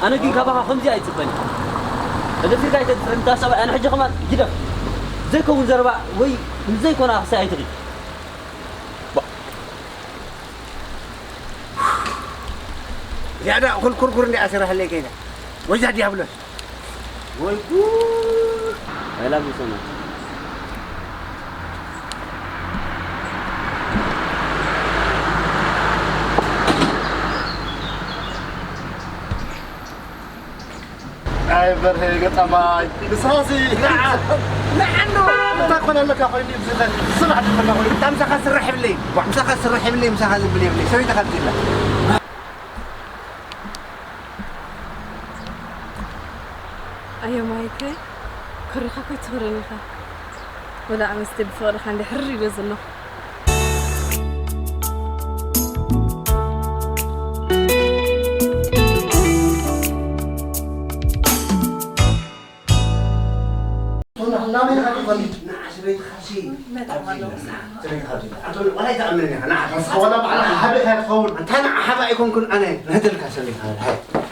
ኣነ ግን ካባኻ ከምዚ ኣይጽበን። ተደፊርካ ኣይተድፍረኒ፣ እታ ሰብኣይ። ኣነ ሕጂ ከማን ግደፍ። ዘይከውን ዘረባ ወይ ዘይኮነ ኣኽሳይ ኣይትኺድ። ዝያዳ እኹል ኩርኩር እንዲኣ ስራሕለይ ከይዳ። ወይዛ ዲያብሎስ። ወይ ጉድ! I love you so much. ኣይ በርሀ ገጣማይ፣ ንስኻሲ ንዓ፣ ንዓ እንዶ እንታይ ኮነ ኣለካ ኮይኑ እዩ ዝዘን፣ ዝስራሕ ኣለካ ኮይኑ። እታ ምሳኻ ስራሕ ይብለይ፣ ቧዕ፣ ምሳኻ ስራሕ ይብለይ፣ ምሳኻ ዝብል የብለይ። ሰበይትኻ ኣብዚ ኣላ። ኣየ ማይከ፣ ኮሪኻ እኮ ኣይትኾረን ኢኻ። ወላ ኣመስተ ብፍቕርኻ እንዲ ሕርር ኢለ ዘለኹ።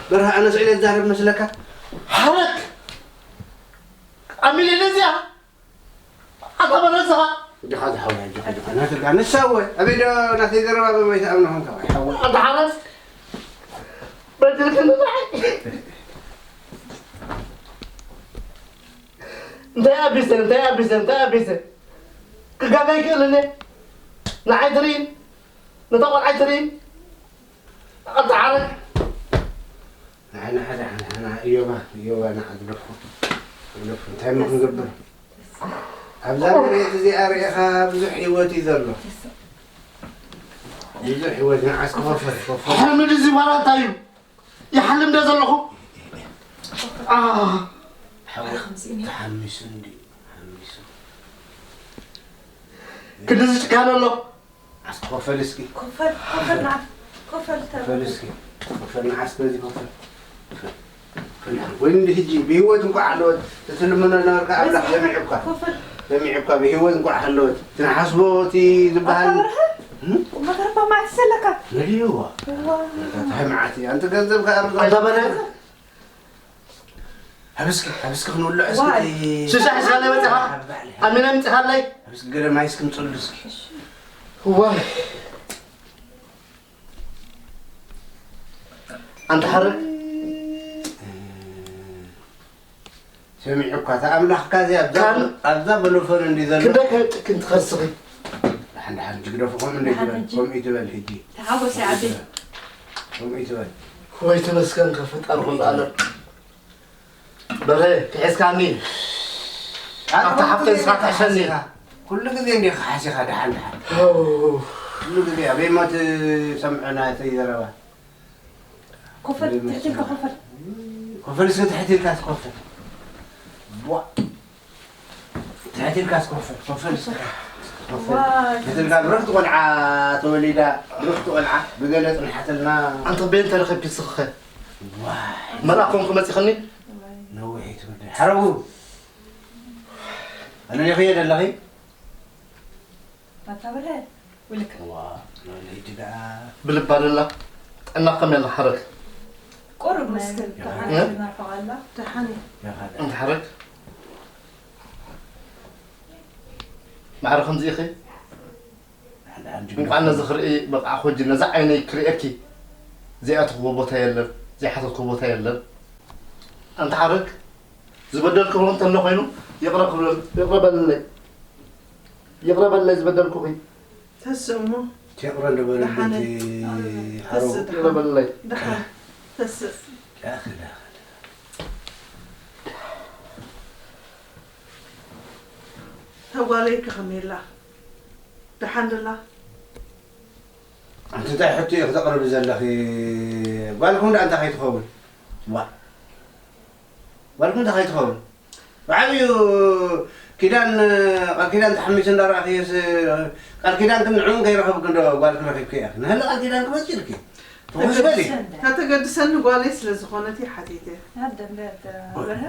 በርሀ፣ ኣነ ስኢለ ዝዛረብ መስለካ? ሓረክ! ኣሚለ ነዚኣ ኣታ በረዝኻ። ድኻ ዝሓወያ ጅኻ ድኻ ናትካ ንሳ እወ ኣበይ ዶ ናተይ ዘረባ በበይ ተኣምንኹም ካብ ኣይሓወ ኣታ ሓረስ በድልክ ንባይ እንታይ ኣቢሰ እንታይ ኣቢሰ እንታይ ኣቢሰ ክጋጋ ይክእል እኔ ንዓይ ትርኢን ነታ ቆልዓይ ትርኢን ኣታ ሓረክ ንዓይ ንሓደ ሓንሓና እዮባ እዮባ ንዓ ግደፎ ግደፎ እንታይ እሞ ክንገብር ኣብዛ መሬት እዚኣ ርኢኻ ብዙሕ ህይወት እዩ ዘሎ። ብዙሕ ህይወት ንዓስ ክኸፈል ክኸፈል። ሕልሚ ድዚ ዋላ እንታይ እዩ? ይሓልም ዶ ዘለኹ? ኣህ፣ ሓወይ፣ ተሓሚሱ እንድዩ፣ ተሓሚሱ። ክንድዚ ጭካነ ኣሎ? ኣስ-፣ ኮፈል እስኪ። ኮፈል፣ ኮፈል ንዓ-፣ ኮፈል ተረፈ። ኮፈል እስኪ። ኮፈል ንዓ እስከ እዚ ኮፈል። ኮፈል። ኮፈል። ወይ እንዲ ሕጂ ብህይወት እንኳዕ ኣለወት፣ ትትልምኖ ነበርካ ኣምላኽ ሰሚዑካ። ኮፈል። ሰሚዑካ ብህይወት እንኳዕ ኣለወት። ትንሓስቦ እቲ ዝበሃል። ኣታ በርሀ? እም? መገርባ ማዕት ዘለካ? ነድልዋ። እዋ። እንታይ መዓት እዩ? ኣንቲ ገንዘብ ከኣ ርዛ ኣታ በርሀ? ኣብ እስኪ፣ ኣብ እስኪ ክንውልዕ እስኪ ዋይ። እቲ ሽሻ ሒዝካ ለይ መጻኻ? ኣብ ባዕሊ። ኣሚና ምጽኻለይ? ኣብ እስኪ ገለ ማይ እስኪ ምጽሉ እስኪ። ዋይ። ኣንታ ሓረግ። ሰሚዑ እኳ፣ እታ ኣምላኽካ እዚኣ ኣብዛ፣ ካን-፣ ኣብዛ በሎፈን እንዲ ዘሎ። ክንደይ ከ-፣ ክንትኸስኺ? ደሓን፣ ደሓን፣ ጅግደፉ፣ ከምኡ እንደ ደሓን ትበል፣ ሕጂ። ከምኡ ይትበል ሕጂ። ተሓጎስ ይዓቢ። ከምኡ ይትበል። ወይ ተመስገን ከፈጣሪ ኩሉ ዓለም። በሬ፣ ክሕዝካኒ። ኣታ ኣብታ ሓፍተይ ንስኻ ትሕሸኒ። ኩሉ ግዜ እንዲኻ ሓሲኻ፣ ደሓን፣ ደሓን። ኦ። ኩሉ ግዜ ኣበይ እሞ ትሰምዖ ናተይ ዘረባ? ኮፈል፣ ትሕት ኢልካ ኮፈል። ኮፈል እስከ ትሕት ኢልካ ኮፈል። ቧ። ትሕት ኢልካ ኮፈል፣ ኮፈል እስከ። ኮፈል። ዋይ። ትሕት ኢልካ ብርኽቲ ቆልዓ ተወሊዳ፣ ብርኽቲ ቆልዓ ብገለ ጽንሓትና። ኣንተ በየን ተረኸብኪ ስኽኸ? ዋይ። መልኣኽ ኮንኩ መጺኽኒ? ነዊሕ ኣይትበል። ሓረጉ። ኣነ ዲኺ እየ ደለኺ? ኣታ በለ ውልክ። ዋ፣ ሎሚ ሕጂ ደኣ ብልባ ደላ ጥዕና ከመይ ኣላ ሓረግ? ቁሩብ ናይ መስገን እ? ደሓን ትናፍቕ ኣላ። ደሓን እያ። ያኻ ደኣ። እንተ ሓረግ ማዕረ ከምዚ ኢኺ? ደሓን፣ ደሓን ጅግና። እንቋዕ ነዚ ክርኢ በቃዕኹ ሕጂ ነዛ ዓይነይ ክርእየኪ ዘይኣተኽዎ ቦታ የለን፣ ዘይሓተትክዎ ቦታ የለን። ኣንታ ሓረግ ዝበደልክዎ እንተሎ ኮይኑ ይቕረ ክብለል-፣ ይቕረ በልለይ። ይቕረ በልለይ ዝበደልኩኺ። ተስእ እሞ። ይቕረ እንዶ በልለይ ደሓነ። እቲ ሓረጉ። ተስእ ይቕረ ደሓነ። በልለይ። ደሓነ። ተስእ። ዳኸ፣ ዳኸ። ተጓለይኪ ከመይ ኣላ? ደሓን ደላ? ኣንቲ እንታይ ሕቶ ኢኺ ተቕርቢ ዘለኺ? ጓልኩም ደኣ እንታይ ከይትኸውን? ዋ። ጓልኩም እንታይ ከይትኸውን? ብዓብዩ ኪዳን፣ ቃል ኪዳን ተሓሚሱ እንዳረኣኽዮስ፣ ቃል ኪዳንክን ንዕኡን ከይረኸብክ እንዶ ጓልክ ረኺብኪ ኢኺ። ንህለ ቃል ኪዳንክ መጺእልኪ። ፍኹስ በሊ። ተገድሰኒ። እታ ተገድሰኒ ጓለይ ስለ ዝኾነት እየ ሓቲተ። ኣደ እንደ፣ እንደ በርሀ?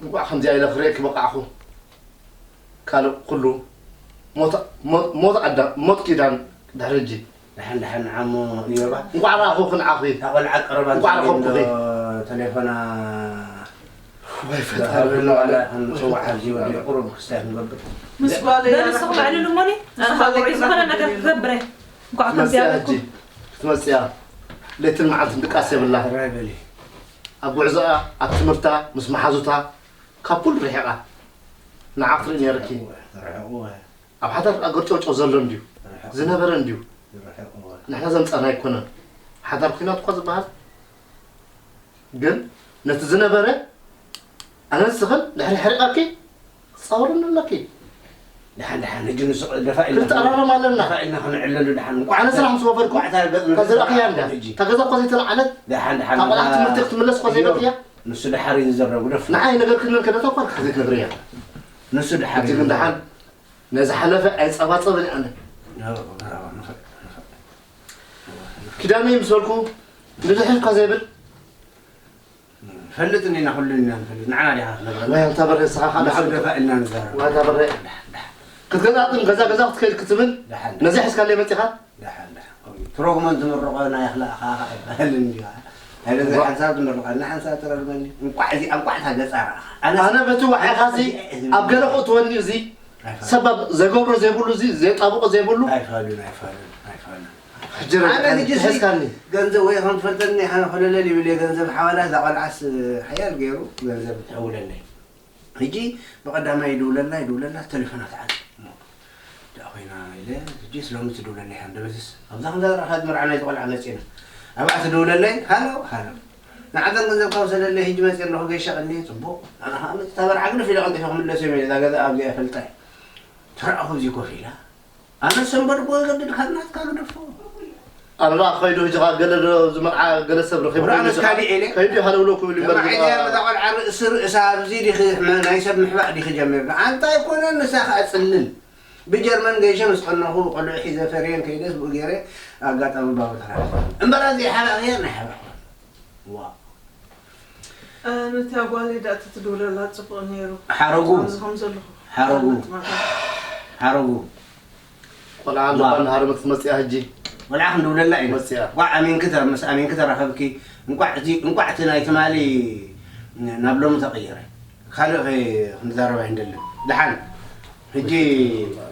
እንቋዕ ከምዚኣ ኢለ ክርእየኪ በቃዕኹ። ካልእ ኩሉ ሞት፣ ሞት፣ ሞት ኣዳ-፣ ሞት ኪዳን ድሕሪ ሕጂ። ደሓን ደሓን ዓሞ እዮባ። እንቋዕ ረኣኹኺ ንዓኺ። እታ ቆልዓ ቀረባ እንቋዕ ረኸብኩኺ። ተሌፎና ወይ ፈጣሪ በላ ዋላ ክንጽዋዕ ኣብዚ ወዲ ቁሩብ ክስታይ ክንገብር። ምስ ጓለይ በሉ ንስኹም ኣዕልሉ እሞኒ ንስኻ ጉዑይ ዝኾነ ነገር ክገብረ። እንኳዕ ከምዚ መጽያ ሕጂ ኣበኩም። ክትመጽያ ለይትን መዓልትን ድቃስ የብላ። ራይ በሊ። ኣብ ጉዕዞኣ ኣብ ትምህርታ ምስ መሓዙታ ካብ ኩሉ ርሒቓ ንዓ ክትርኢ ነይርኪ። ርሕቑ ኣብ ሓዳር ኣገርጨውጨው ዘሎ እንድዩ ዝነበረ እንድዩ ንሕና ዘምፃና ኣይኮነን ሓዳር ኩናት እኳ ዝበሃል ግን ነቲ ዝነበረ ኣነ ንስኽን ድሕሪ ሕሪቓኪ ክፃወረኒ ኣለኪ ደሓን ደሓን ሕጂ ንሱ ደፋ ኢልና ክንተኣራረም ኣለና ደፋ ኢልና ክንዕለሉ ደሓን እንቋዕ ኣነ ስራሕ ምስ ወፈርኩ እንቋዕ እታ ገፅ እታ ዝረእኽያ እንዳ እታ ገዛ እኳ ዘይተለዓለት ደሓን ደሓን እታ ቆልዓ ትምህርቲ ክትምለስ እኳ ዘይበልክያ ንሱ ደሓር እዩ ዝዘረቡ ደፍ ንዓይ ነገር ክነልከ ነታ እኳ ዘይትነግርያ ንሱ ደሓር ሕጂ ግን ደሓን ነዚ ሓለፈ ኣይጸባጸብን ኣነ። ኪዳነይ ምስ በልኩ ንድሕር እኳ ዘይብል። ፈልጥ እኒና ኩሉ ኢና ንፈልጥ ንዓና ዲኻ ክትነግረና? ወይ ኣንታ በርሀ ንስኻ ከዓ ንሱ ደፋ ኢልና ንዛረብ። ዋታ በርሀ ክትገጣጥም ገዛ ገዛ ክትከይድ ክትብል ነዚ ሒዝካለይ መጺኻ? ደሓን ደሓን ትረጉመን ትምርቆ ናይ ኣኽላእኻ ኣይበሃልን እንዲ ኣይበዛ ሓንሳብ ትምርቀና ሓንሳብ ትረግመኒ እንቋዕ እዚኣ እንቋዕ እታ ገጻ ረኣኻ ኣነ በቲ ዋዕኻሲ ኣብ ገለ ክእትወኒ እዚ ሰባብ ዘገብሮ ዘይብሉ እዚ ዘጣብቆ ዘይብሉ ኣይፋሉን ኣይፋሉን ኣይፋሉን ሕጂ ኣነ ሕጂ ሕዝካኒ ገንዘብ ወይ ከም ትፈልጠኒ ሓነ ኮለለል ይብል እየ ገንዘብ ሓዋላ እዛ ቆልዓስ ሓያል ገይሩ ገንዘብ ትሕውለለይ ሕጂ ብቐዳማይ ይድውለላ ይድውለላ ተሌፎና ተዓጽዩ እሞ ደኣ ኮይና ኢለ ሕጂስ ሎሚ ትድውለለይ ሃንደበትስ ኣብዛ ከምዛ ዝረኣኻ መርዓ ናይዚ ቆልዓ መጺና ኣብኣ ትድውለለይ ሃሎ ሃሎ ንዓተን ገንዘብካ ውሰደለይ ሕጂ መጺ ኣለኹ ገይሻ ቀኒ ጽቡቕ ኣነ ኸዓ መጺ እታ መርዓ ግድፍ ኢለ ቀልጢፈ ክምለስ እዮም ኢለ እዛ ገዛ ኣብዚኣ ይፈልጣ እየ ተረኣኹ ኣብዚ ኮፍ ኢላ ኣነ ሰንበድኮ ይገድድ ካብ ናትካ ግደፎ። ኣነ ደኣ ከይዱ ሕጂ ካብ ገለ ዶ ኣብዚ መርዓ ገለ ሰብ ረኺቡ ወላ ከይዱ ኣነስ ካሊእ ኢለ። ከይዱ ይሃለውለኩ ይብል እምበር ተማዒተ እያ እዛ ቆልዓ ርእሲ ርእሳ ኣብዚ ዲኺ ናይ ሰብ ምሕባእ ዲኺ ጀሚርና ኣንታ ኣይኮነን ንሳ ከኣ ጽልል ብጀርመን ገይሸ ምስ ቀነኹ ቆልዑ ሒዘ ፈርየን ከይደስ ብኡ ገይረ ኣጋጣሚ ባቡ ተራኺበ እምበር ኣዚ ሓባእ ኸያ ናይ ሓባእ ዋ ነታ ጓለይ ደኣ ተትድውለላ ጽቡቕ ነይሩ። ሓረጉ ኣብዚ ከም ዘለኹ ሓረጉ ሓረጉ ቆልዓ ኣለኳ እናሃረመት ክትመጽእ እያ ሕጂ። ቆልዓ ክንድውለላ ኢና። መጽያ። እንቋዕ ኣሚንኪ ተረ- ምስ ኣሚንኪ ተራኸብኪ። እንቋዕ እቲ እንቋዕ እቲ ናይ ትማሊ ናብ ሎሚ ተቐየረ። ካልእ ከ- ክንዛረብ ኣይንደልን። ደሓን ሕጂ እንታይ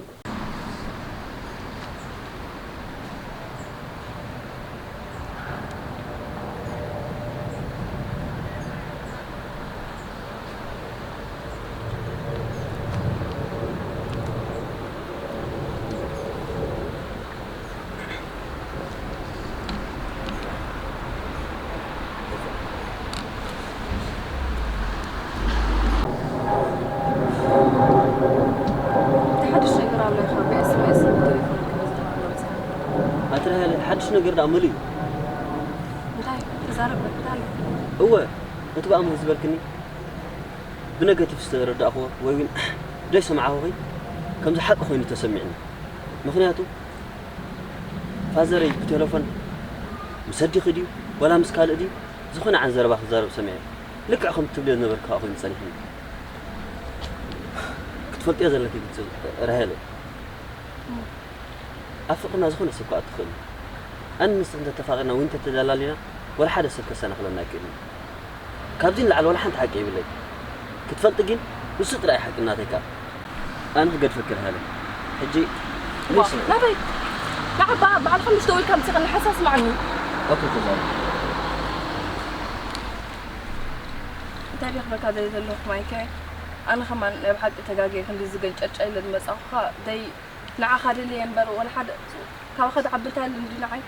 ሓድሽ ነገር ኣሎ ኢኻ ብኤስኤምኤስ ብቴሌፎን ክበዝሕ ኣሎ ብዝሓት ኣትረሃለ ሓድሽ ነገር ደኣ መሉ እዩ እንታይ ተዛረብ በክታ ኣሎ እወ እቲ ብኣምር ዝበልክኒ ብነገቲቭ ዝተረዳእኽዎ ወይ እውን ደይሰማዕኹኺ ከምዚ ሓቂ ኮይኑ ተሰሚዕኒ ምኽንያቱ ፋዘረይ ብቴለፎን ምስ ኣዲኺ ድዩ ዋላ ምስ ካልእ ድዩ ዝኾነ ዓይነት ዘረባ ክዛረብ ሰሚዐ ልክዕ ከም ትብልዮ ዝነበርኪ ከዓ ኮይኑ ጸኒሕኒ ክትፈልጥዮ ዘለኪ ግልፂ ራሄለ ኣብ ፍቕርና ዝኾነ ሰብ ክኣቱ ይኽእል እዩ ኣነ ንስኺ እንተተፋቒርና ወይ እንተተደላሊና ዋላ ሓደ ሰብ ከሰናኽለና ኣይክእልን እዩ ካብዚ ንላዕሊ ዋላ ሓንቲ ሓቂ የብለይ ክትፈልጢ ግን ንሱ ጥራይ ሓቂ እናተይካ ኣነ ክገድፈኪ ርሃለ ሕጂ ናበይ ንዓባ በዓልካ ምሽ ደው ኢልካ ምፅእኽኒ ሓንሳ ስማዕኒ ኦኬ ተዛረብ እንታይ ደኽመካ ዘይ ዘለኹ ማይከ ኣነ ከማን ናይ ብሓቂ ተጋግየ ክንዲ ዝገንጨርጨ ኢለ ዝመፃኹኻ ደይ ንዓኻ ደልየ እምበር ወላ ሓደ ካባኻ ዝዓቢ እንታይ ኣሎ እንዲ ንዓይ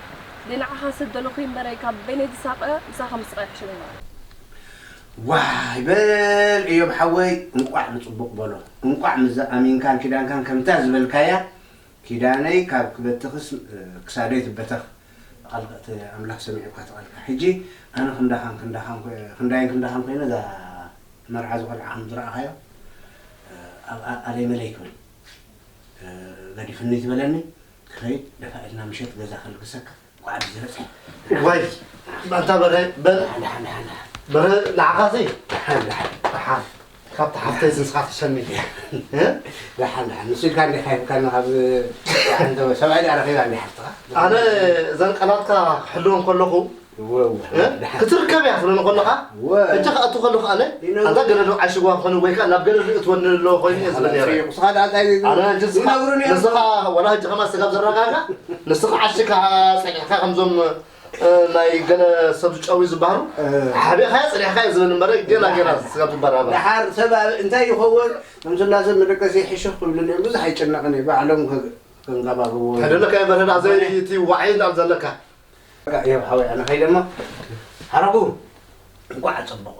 ደይ ንዓኻ ሰብ ደለኹ እምበረይ ካብ በይነይ ዝሳቐ ምሳኻ ምስቓ ይሕሸኒ ማለት ዋይ በል እዮብ ሓወይ እንቋዕ ብፅቡቕ በሎ እንቋዕ ምዛ ኣሚንካን ኪዳንካን ከምታ ዝበልካያ ኪዳነይ ካብ ክበትኽስ ክሳደይ ትበተኽ ቃልቲ ኣምላኽ ሰሚዑ እኳ ተቓልካ ሕጂ ኣነ ክንዳኻን ክንዳኻን ኮ- ክንዳይን ክንዳኻን ኮይነ እዛ መርዓ ዝቆልዓ ከም ዝረኣኻዮ ኣብ ኣለይ መለይ ክብል ገዲፍኒ ትበለኒ ክኸይድ ደፋ ኢልና ምሸት ገዛ ከልግሰካ ኳዕዲ ዝበፅሐ ዋይ ኣንታ በረ በል በረ ንዓኻሲ ሓሓ ካብቲ ሓፍተይ ንስኻ ትሸሚ። እ? ደሓን፣ ደሓን። ንሱ ኢልካ እንዲኻ ሂብካኒ ካብ ሰብኣይ ድኣ ረኺባ እንዲ ሓፍትኻ? ኣነ እዘን ቃላትካ ክሕልወን ከለኹ፣ እወ፣ እወ። እ? ደሓን። ክትርከብ እያ ትብለኒ ከለኻ፣ እወ። ሕጂ ክኣቱ ከለኹ ኣነ፣ ይነግሩ- ኣንታ ገለ ዶ ዓሽጓ ክኾኑ ወይ ከኣ ናብ ገለ ዝእትወኒ ኣሎ ኮይኑ እየ ዝብል ነይረ። ንስኻ ደኣ እንታይ ኣነ ሕጂ ንስኻ፣ ይነግሩኒ እዮም። ንስኻ ወላ ሕጂ ከማ ስጋብ ዘረጋጋ፣ ንስኻ ዓሽካ ጸኒሕካ ከምዞም እ፣ ናይ ገለ ሰብ ዝጨዊ ዝበሃሉ፣ እ። ሓቢእኻዮ፣ ጽኒሕካዮ ዝብል እምበር፣ ጌና፣ ጌና ስጋብ ዝበራበር። ደሓር ሰብ ኣብ እንታይ ይኸውን? ከም ስላሰ መደቀሲ ሕሹኽ ክብልኒ እዮም። ብዙሕ ኣይጨነቕን እየ። ባዕሎም ከ-፣ ከንጋባግብዎ። ተደለካ ይበርህን፣ ኣዘይ እቲ ዋዒ ናብ ዘለካ። በቃ፣ እዮም ሓወይ፣ ኣነ ከይደ እሞ፣ ሓረጉ፣ እንቋዕ ኣጸበቑ።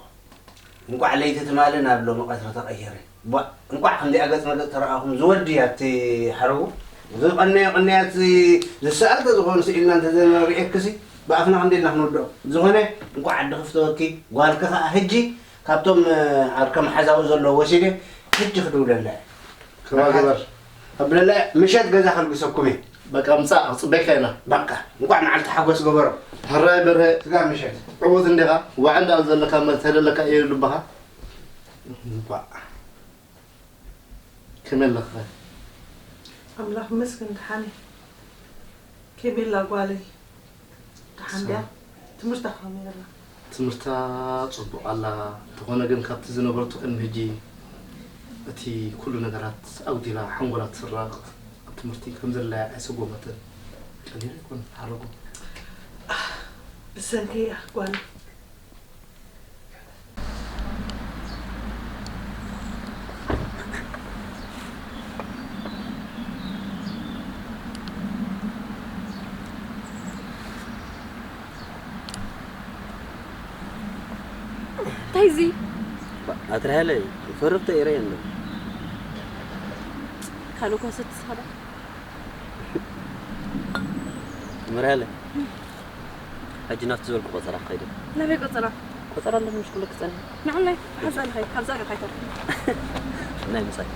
እንቋዕ ለይቲ ትማሊ ናብ ሎሚ ቀትሪ ተቐየረ። ቧእ፣ እንቋዕ ከምዚኣ ገጽ መገጽ ተረኣኹም። ዝወዲ ኣብቲ ሓረጉ ዝቐነዮ ቅንያት እዚ ዝሰኣል ተዝኾኑ ስኢልና እንተዘይንሪኤክሲ ብኣፍና ክንደይ ኢና ክንውድኦ። ዝኾነ እንቋዕ ዓዲ ክፍተወኪ፣ ጓልኪ ኸኣ ሕጂ ካብቶም፣ እ፣ ዓርከ መሓዛዊ ዘለዎ ወሲደ ሕጂ ክድውለላ እየ። ከማ ግበር። ከብለላ ምሸት ገዛ ከልግሰኩም እየ። በቃ ምጻእ፣ ክጽበየካ ኢና። በቃ፣ እንቋዕ መዓልቲ ሓጎስ ገበሮ። ሕራይ በርሀ። ስጋብ ምሸት። ዕዉት እንዲኻ? ዋዕ እንዳ ዘለካ መተደለካ እየ ልብኻ። እንቋዕ። ከመይ ኣለኻ? ኣምላኽ ይመስገን ደሓን እየ። ከመይ ኣላ ጓለይ? ደሓን ድያ? ትምህርታ ከመይ ኣላ? ትምህርታ ጽቡቕ ኣላ። እንተኾነ ግን ካብቲ ዝነበረቶ ቅድሚ ሕጂ እቲ ኩሉ ነገራት ኣጉዲላ፣ ሓንጎላ ትስረቕ፣ ኣብ ትምህርቲ ከም ዘድላያ ኣይሰጎመትን። ቀሊል ኣይኮነን፣ ሓረጎ። ብሰንኪ እያ ጓለይ። እንታይ እዚ? ኣትርሃለይ፣ ፈርቕቲ ይረኣየኒ። ካልእ እኳ ሰትስኻ ዶ? ምርሃለ። ሕጂ ናብቲ ዝበልኩ ቆጸራ ክኸይድ እየ። ናበይ ቆጸራ? ቆጸራ ኣለኒ፣ ምሽ ክብለኪ ጸኒሐ። ንዓይ ሓዛል ኸይ፣ ካብዛ ገ ካይተር። ናይ ምሳይ።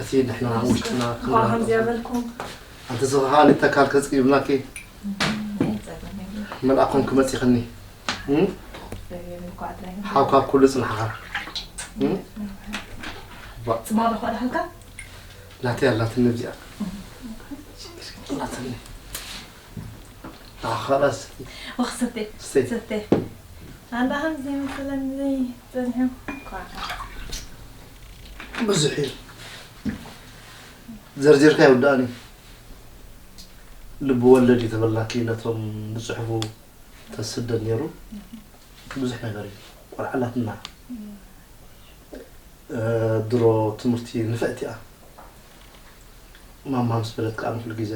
እቲ ንሕና ውሽጥና እንኳዕ ከምዚኣ በልኩም። ኣንቲ ስኻ ከኣ ንተካል ከጽጊብናኪ። ናይ ጸገም የብሉን። መልኣኾም ክመጽእኽኒ። እም? እንኳዕ ጥራይ ሓውካ ኩሉ ጽንሓኻ። እም? ባ- ጽማዶ ኳ ደሓልካ? ናተይ ኣላትኒ እዚኣ። ኣላትኒ። ኣኸላስ። ወኽ ሰቴ። ሰቴ። ሰቴ። ኣንዳ ከምዚ መሰለኒ ጸኒሑ። ኳ። ብዙሕ እዩ። ዘርዚርካ ይውዳእን እዩ። ልቢ ወለድ እዩ ተበላኪ ነቶም ብጽሑፉ ተስደድ ነይሩ። ብዙሕ ነገር እዩ። ቆልዓ ኣላትና። እ፣ ድሮ ትምህርቲ ንፍዕቲ እያ። ማማ ምስ በለት ከኣ ንኹሉ ግዜ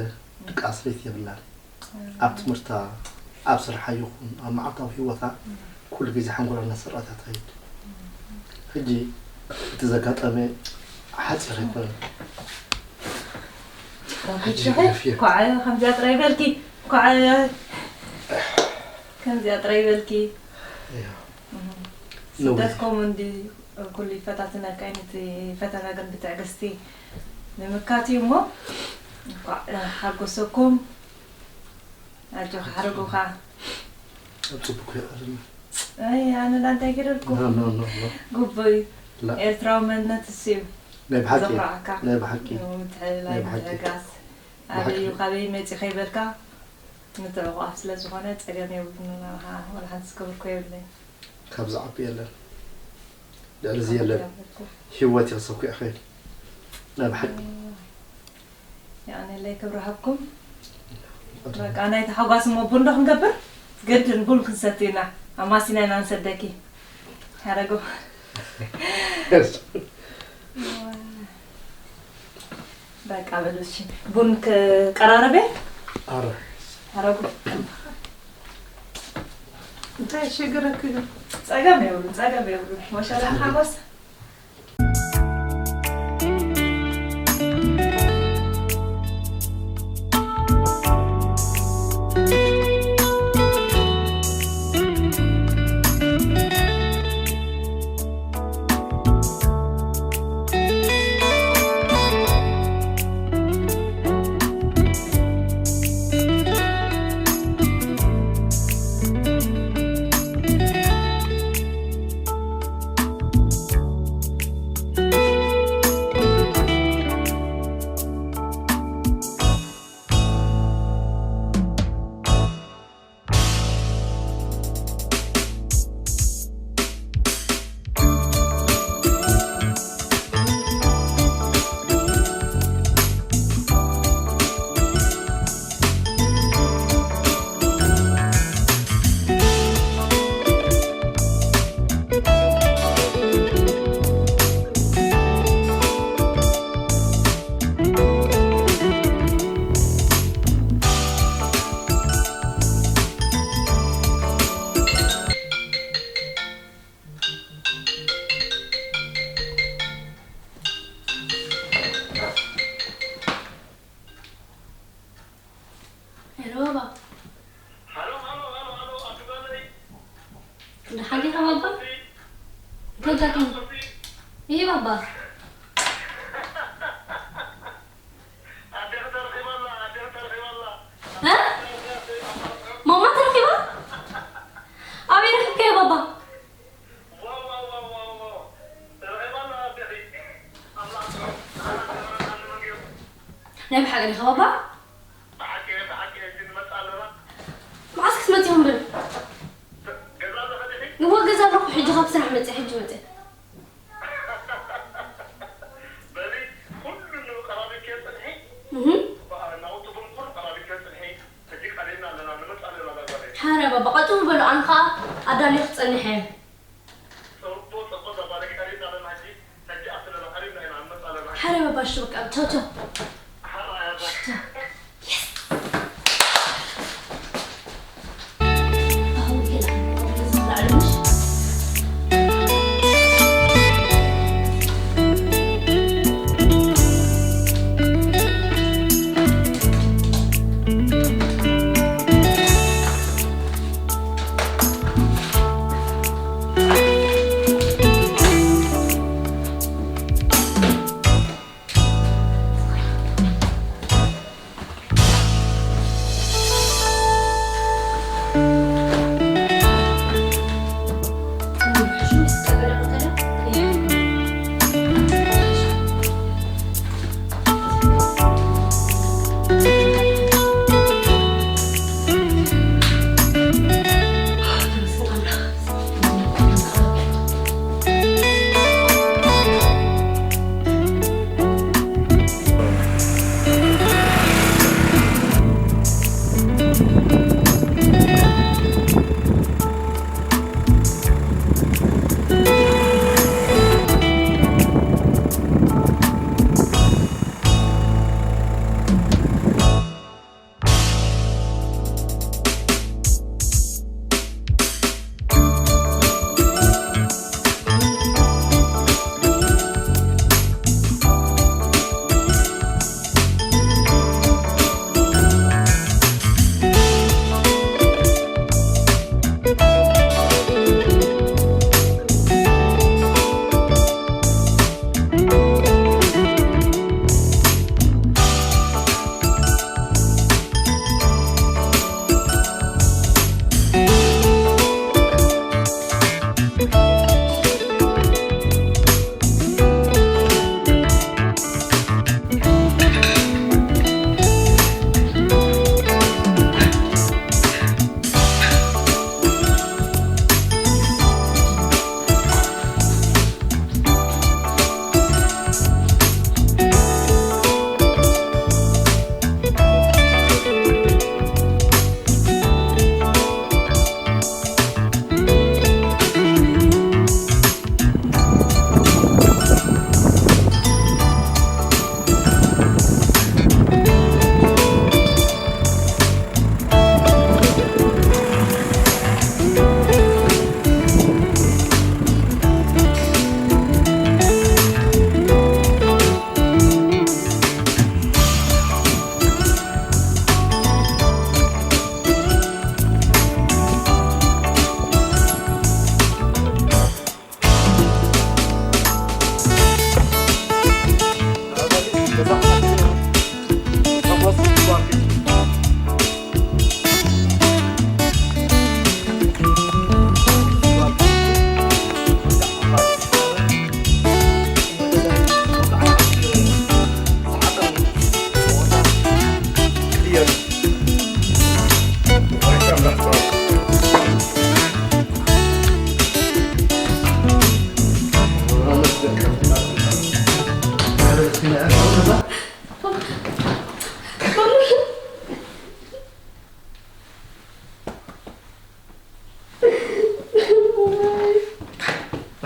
ድቃስ ለይቲ የብላን። ኣብ ትምህርታ፣ ኣብ ስርሓ ይኹን ኣብ መዓልታዊ ህይወታ ኩሉ ግዜ ሓንጎላ እናሰርዓት እያ ትኸይድ። ሕጂ እቲ ዘጋጠመ ሓጺር ኣይኮነን። ሕጂ ሕጂ ገፊ። ኳዕ ከምዚኣ ጥራይ በልኪ፣ ኳዕ ከምዚኣ ጥራይ በልኪ። እያ። እም። ነዊሕ። ስደት ከምኡ እንዲ ኩሉ ይፈታትነካ እዩ፣ ነቲ ፈተና ግን ብትዕግስቲ ምምካት እዩ እሞ፣ እንኳዕ ሓጎሰኩም። ኣጆኻ ሓረጉኻ። ኣብ ጽቡቅ ይቐርና። ኣይ፣ ኣነ ዳ እንታይ ገይረልኩ? ኖ፣ ኖ፣ ኖ፣ ኖ። ጉቦይ። ላ። ኤርትራዊ መንነት እሱ እዩ። ናይ ብሓቂ። ዘኹርዓካ። ናይ ብሓቂ። ምትሕልላይ፣ ናይ ብሓቂ። ምትዕጋስ። ብሓቂ። ኣበይ እዩ፣ ካበይ መጺእ ከይበልካ፣ ምትዕቋፍ ስለ ዝኾነ ጸገም የብሉን። ንዓኻ ወላ ሓንቲ ዝገበርኩ የብለይን። ካብ ዝዓቢ የለን። ልዕሊ እዚ የለን። ካብ ዝዓቢ የብለይን። ህይወት ይኽሰብኩ እየ ኸይድ። ናይ ብሓቂ። የቐንየለይ ክብሪ ሃብኩም። በቃ ናይ ተሓጓስ እሞ ቡን ዶ ክንገብር? ግድን ቡን ክንሰቲ ኢና። ኣማሲና ኢና ንሰደኪ። ሓረጉ። በቃ በሉ እሺ። ቡን ክቀራረበ? ኣረ። ሓረጉ። ኣይሸግረክን እዩ። ጸገም የብሉን፣ ጸገም የብሉን። ወሸላ ሓጎስ። ሄሎ ባባ። ሃሎ፣ ሃሎ፣ ሃሎ፣ ሃሎ፣ ኣቲ ጓለይ። ደሓን ዲኻ ባባ? ኣቲ እንታይ ኣጋጢሙ? ኣቲ ይሄ ባባ። ኣዴኺ ተረኺባ ኣላ፣ ኣዴኺ ተረኺባ ኣላ። እ? ማማ ተረኺባ? ኣበይ ረኺብካዮ ባባ? ዋው፣ ዋው፣ ዋው፣ ዋው፣ ዋው። ተረኺባ ኣላ ኣዴኺ። ኣምላኽ፣ ኣምላኽ፣ ኣምላኽ፣ ኣምላኽ፣ ናይ ብሓቂ ዲኻ ባባ? ብሓቂ፣ ብሓቂ፣ ሕጂ ንመጽእ ኣለና። መዓስ ክትመጽእ ኢኹም ግን? ገዛ ኣለኺ ዲኺ? እወ፣ ገዛ ኣለኹ። ሕጂ ካብ ስራሕ መጽእ፣ ሕጂ መጽእ። በሊ፣ ኩሉ ቀራሪብኪ ጽንሒ። እህ። ናውቲ ቡን ኩሉ ቀራሪብኪ ጽንሒ። ሕጂ ቀሪብና ኣለና፣ ንመጽእ ኣለና፣ ዳጓለይ። ሓረ ባባ፣ ቀጥኑ በሉ፣ ኣነ ኸኣ ኣዳልየ ክጸንሕ እየ። ጸቦ፣ ጸቦ፣ ዳጓለይ፣ ቀሪብና ኣለና፣ ሕጂ፣ ሕጂ ኣትለና፣ ቀሪብና ኢና፣ ንመጽእ ኣለና፣ ሕጂ። ሓረ ባባ፣ እሺ፣ በቃ፣ ቻው፣ ቻው። ሓራ፣ ያዛ። ቻው።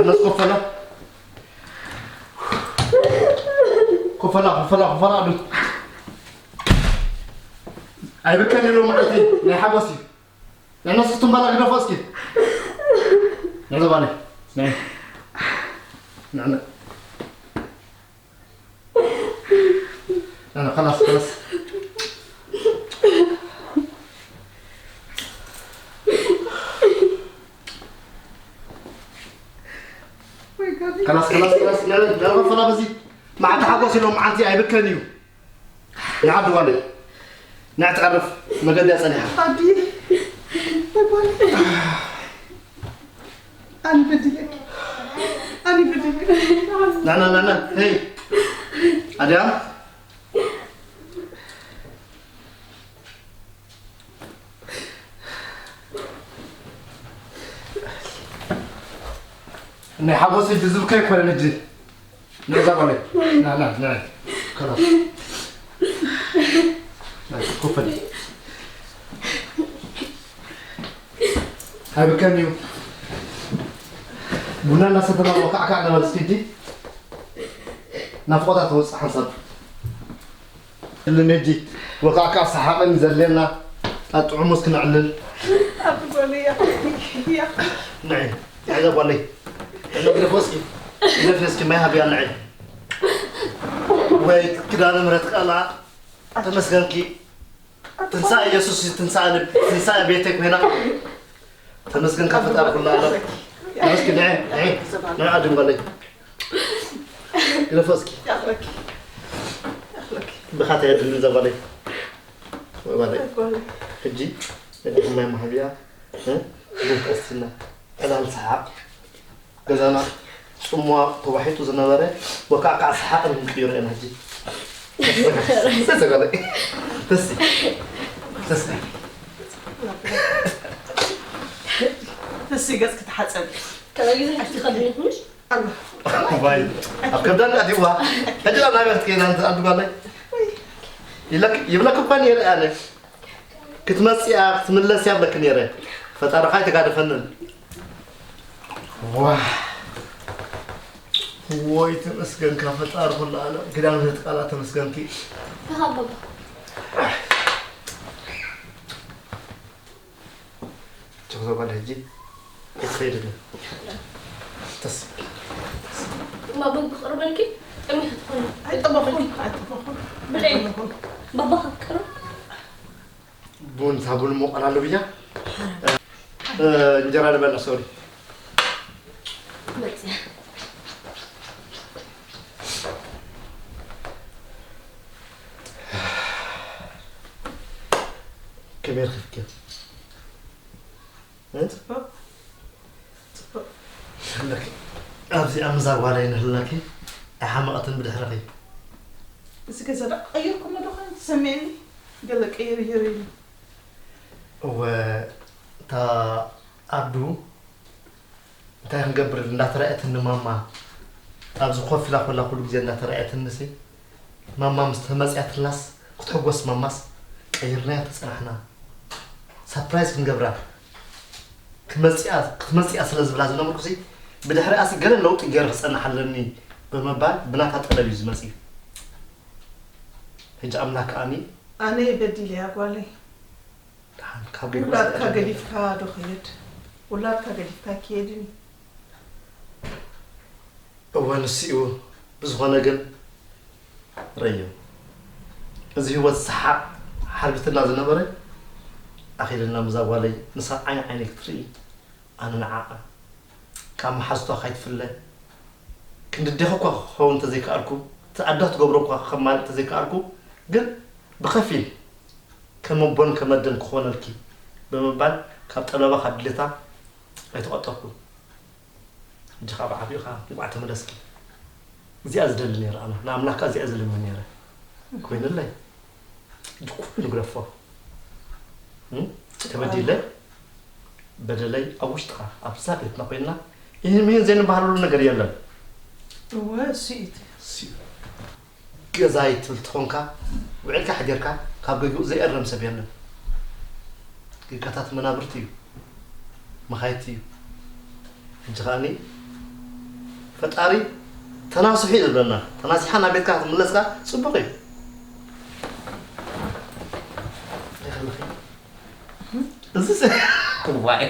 እነስ ኮፈላ ኮፈላ ኮፈላ ኮፈላ ኣሉ። ኣይብከን ኢሉ መዓልቲ ናይ ሓጎስ እዩ። ንዕና ስክቱም ባላ ግደፎ እስኪ። ንዕና ባለ። ንዕና። ንዕና፣ خلاص፣ خلاص. خلاص، خلاص، خلاص. ንዕና፣ ንዕና ፈላ በዚ። መዓልቲ ሓጎስ ኢሎም መዓልቲ ኣይብከን እዩ። ንዓ ድዋለይ። ንዓ ትዓርፍ መገዲ ኣጸኒሓ። ኣቢ። ኣቢ። ኣነ በዲለኪ። ኣነ በዲለኪ። ና፣ ና፣ ና፣ ና። ሄይ። ኣድያም። ናይ ሓጎስ ሕጂ ዝብከ ኣይኮነን ሕጂ። ነዛ ጓለይ። ና፣ ና፣ ና። ከላስ። ና፣ ኮፍ በል። ኣይብከን እዩ። ቡና እናሰተና ወካዕካዕ እናበል እስኪ ሕጂ። ናፍቆታ ተወፅእ ሓንሳብ። እልም ሕጂ ወካዕካዕ ሰሓቕን ዘድልየና ኣጥዕሙ እስኪ ነዕልል። ኣብ ጓለይ እያ። እያ። ንዒ፣ ንዒ እዛ ጓለይ። ንግደፎ እስኪ። ግደፊ እስኪ ማይ ሃብያ ንዒ። ወይ ኪዳነ ምሕረት ቃላ ተመስገንኪ። ትንሳኤ ኢየሱስ እዩ፣ ትንሳኤ ልብ-፣ ትንሳኤ ቤተይ ኮይና። ተመስገን ካብ ፈጣሪ ኩሉ ዓለም። ተመስገን፣ ንዒ፣ ንዒ፣ ንዒ ዓዲ እምበለይ። ግደፎ እስኪ። ይኣኽለኪ። ይኣኽለኪ። ብኻታ የድሊ ዘጓለይ። ወይ ጓለይ። ጓለይ። ሕጂ፣ ነዲኹም ማይ ማህብያ፣ እ? ቡን ቀስቲና። ዕላል ሰሓቕ። ገዛና ጽምዋ ተዋሒጡ ዝነበረ ወካዕካዕ ሰሓቕ ክንቅይሮ ኢና ሕጂ። ተሰጋለ። ተሲ። ተሲ። ተሲ ገጽ ክትሓጸብ። ከመይ ግዜ ሕጂ ትኸድኒ ይኹንሽ? ኣላ። ባይ። ኣብ ከብዳን ኣዲዋ። ሕጂ ናብ ናብያት ከይና ኣድጓለይ። ይብለክ-፣ ይብለክ እኳ ነይረ ኣነ። ክትመጽእ እያ፣ ክትምለስ እያ ብለኪ ነይረ። ፈጣሪኻ ኣይተጋደፈንን። ዋ። ወይ ተመስገንካ ፈጣሪ ኩሉ ዓለም። ግዳም ዘትቃላ ተመስገንኪ። ተኻበባ። ቸኹ ዘጓል ሕጂ። ኣይትኸይድን። ተስ-፣ እማ ቡን ክቕርበልኪ? ጥሜ ክትኾኒ። ኣይጠበኹን፣ ኣይጠበኹን። ብለይ። ኣይጠበኹን። ባባ ክትቀርብ? ቡን፣ እታ ቡን ሞቕ ኣላ ኣሎ ብያ። እ፣ እንጀራ ንበልዕ፣ ሶሪ። መጽያ። ከመይ ረኺብክዮ? እ? ጽቡቕ። ጽቡቕ። ኣለኪ። ኣብዚኣ ምዛ ጓለይ ንህለኪ ኣይሓመቐትን ብድሕረኺ። እዚ ገዛ ደኣ ቀይርኩሞ ዶ ኾን ትሰሚዕኒ? ገለ ቀይር ይር ኢሉ። እወ፣ እታ ኣዱ እንታይ ክንገብር እንዳተራእየትኒ ማማ፣ ኣብዚ ኮፍ ኢላ ኮላ ኩሉ ግዜ እንዳተራእየትኒ ሲ፣ ማማ ምስ ተመጽያትላስ ክትሕጎስ ማማስ ቀይርናያ ተጸናሕና። ሳፕራይዝ ክንገብራ ክትመጽያ፣ ክትመጽያ ስለ ዝብላ ዝነበርኩ ሲ፣ ብድሕሪኣሲ ገለ ለውጢ ገይረ ክጸንሕ ኣለኒ ብምባል ብናታ ጠለብ እዩ ዝመጽእ። ሕጂ ኣምላክ ከኣኒ ኣነ በዲለያ ጓለይ። ደሓን ካብ ገይሩ ውላድካ ዝረኣየ ገዲፍካ ዶ ክሄድ? ውላድካ ገዲፍካ ኣይክሄድን እዩ። እወ፣ ንሱ እዩ። ብዝኾነ ግን ረዮ፣ እዚ ህይወት ሰሓቕ ሓርቢትና ዝነበረ ኣኺልና ምዛ ጓለይ ንሳ ዓይኒ ዓይነይ ክትርኢ ኣነ ንዓኣ ካብ መሓዝቷ ካይትፍለ ክንዲ ኣዴኻ እኳ ክኸውን እንተዘይከኣልኩ፣ እቲ ኣዳ ትገብሮ እኳ ከማልእ እንተዘይከኣልኩ፣ ግን ብኸፊል ከም ኣቦን ከም ኣደን ክኾነልኪ ብምባል ካብ ጠለባ ካብ ድሌታ ኣይተቖጠብኩን። ሕጂ ካብ ዓቢኻ እንቋዕ ተመለስኪ። እዚኣ ዝደሊ ነይረ ኣነ። ንኣምላኽካ እዚኣ ዝልምን ነይረ። ኮይኑለይ። ሕጂ ኩሉ ንግደፎ። እም? ተበዲለ፣ በደለይ ኣብ ውሽጥኻ፣ ኣብዛ ቤትና ኮይንና፣ ይህን ምሂን ዘይንበሃለሉ ነገር የለን። እወ፣ እሱ እዩ እቲ። እሱ እዩ። ገዛይ ትብል ትኾንካ፣ ውዕልካ ሓዲርካ ካብ ገግኡ ዘይእረም ሰብ የለን። ጌጋታት መናብርቲ እዩ፣ መኻየድቲ እዩ። ሕጂ ከኣኒ ፈጣሪ ተናስሑ እዩ ዝብለና። ተናሲሓ ናብ ቤትካ ክትምለስካ ጽቡቕ እዩ። እንታይ ከለኺ? እዚ ጸ- ዋይ።